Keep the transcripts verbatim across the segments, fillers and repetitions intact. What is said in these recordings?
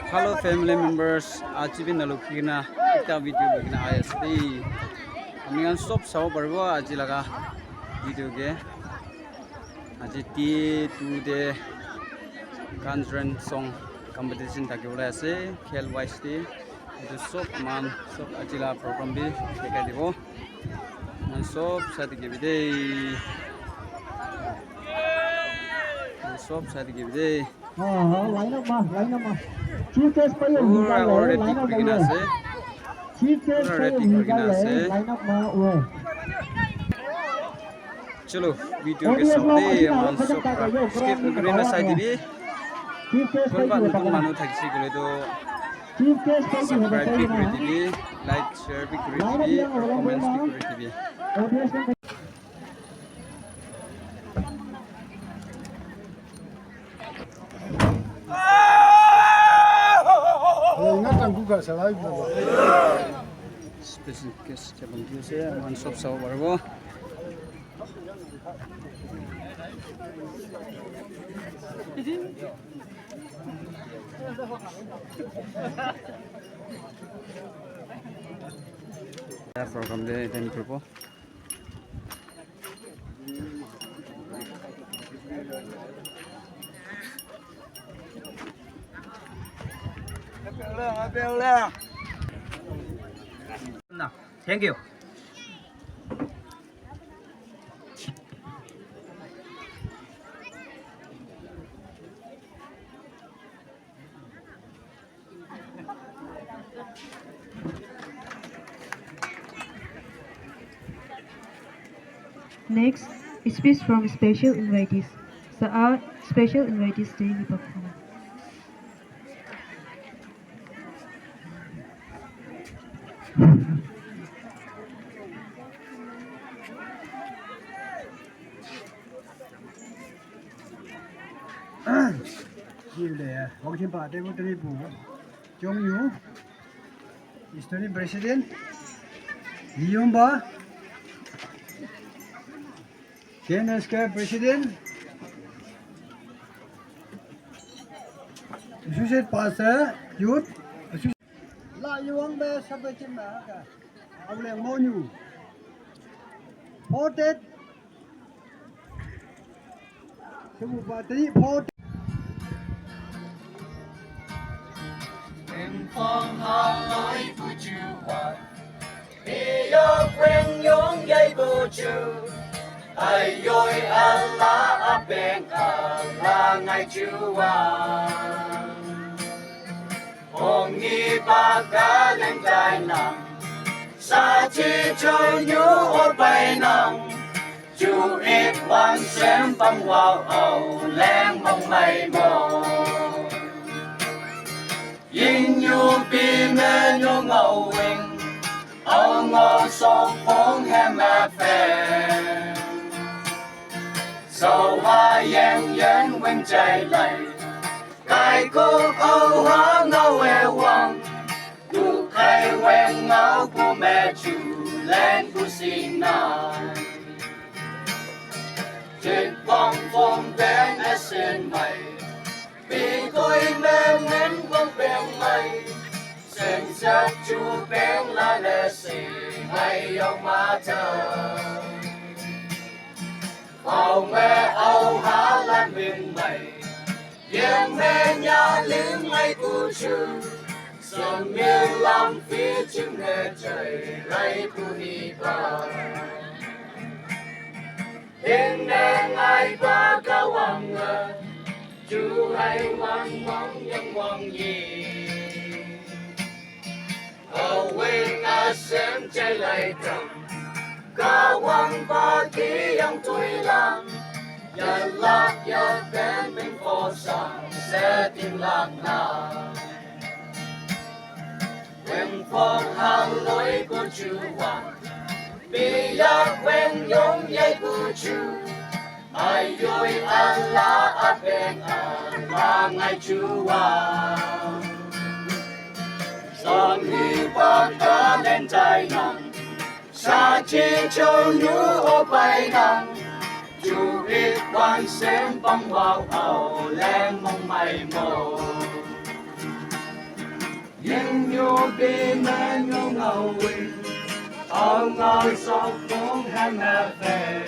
Hello family members, aji bi nalukhi kena ekta video loi kena ahi ase de. Ami khan sob sabo paribo aji laga video ke. Aji day two te guns and song competition thaki bole ase, khel wise te. Etu sob man, sob aji laga program bi dekhai dibo. Man sob sai dibi de. Man sob sai dibi de. Ah, line up ma, line up ma. Chief guest pa ye pura already line up kuri kena ase. Chief guest pa ye line up ma, wo. Chalo, video ke sabte man sob pura skip kuri kena sai dibi. Chief guest pa ye notun manu thakise koile to subscribe bi kuri dibi, like, share bi kuri dibi, aru comments bi kuri dibi. Special guest chabang ase, man sob sabo paribo. Program te attend kuribo. Thank you. Next, speech from special invitees. Sa a special invitees daily performance. Hilde, Wangchimpa Table Three Pu, Chong Yu, Student President, Yumba, K N S K President, Associate Pastor, Youth, Associate. La Yuang be sabe chim na ka. Auleng Monyu. Fortet. Sebu patri fortet. Em phong ha loi ku jua. Io kweng yong yai bu chu. Ai yoi ala a peng ala ngai chua. Ong ni ba ka leng dai nang. Sa chi cho nyu o bai nang. Chu ik wan sem pang wau au leng mong mai mo. Ying yu bi me nyu ngau wing. Au ngau song phong hem a fe. So ha yang yang wing jai lai. Kai ko au ha ngau e wang. Tu kai weng ngau ku me chu len ku sing na. Chin phong phong ben a sin mai. Pi koi me men phong ben mai. Sen sa chu ben la le si mai yong ma ta. Au me au ha lan wing mai. Yang me nya ling mai ku chu. Sam me lam fi chim ne chai rai ku ni ba. Ding ne ngai ba ka wang la. Chu hai wang wang yang wang yi. Away a sem chai lai tam. Ka wang ba ki yang tui lam. Ya lak ya ben min ko sang se ting lak na. Weng phong hang loi ko chu wang. Bi ya weng yong yai ku chu. Ai yoi ala a peng ala ngai chua. Song hi ba ka len tai nang. Sa chi cho nu o pai nang. Chu ik wan sem pang wau au leng mong mai mo. You'll be Emmanuel ngawing, oh ngawing sokong hamafe.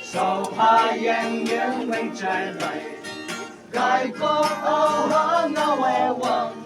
So ha yang yang wing chai lai, gai ko oh ha ngawing wang.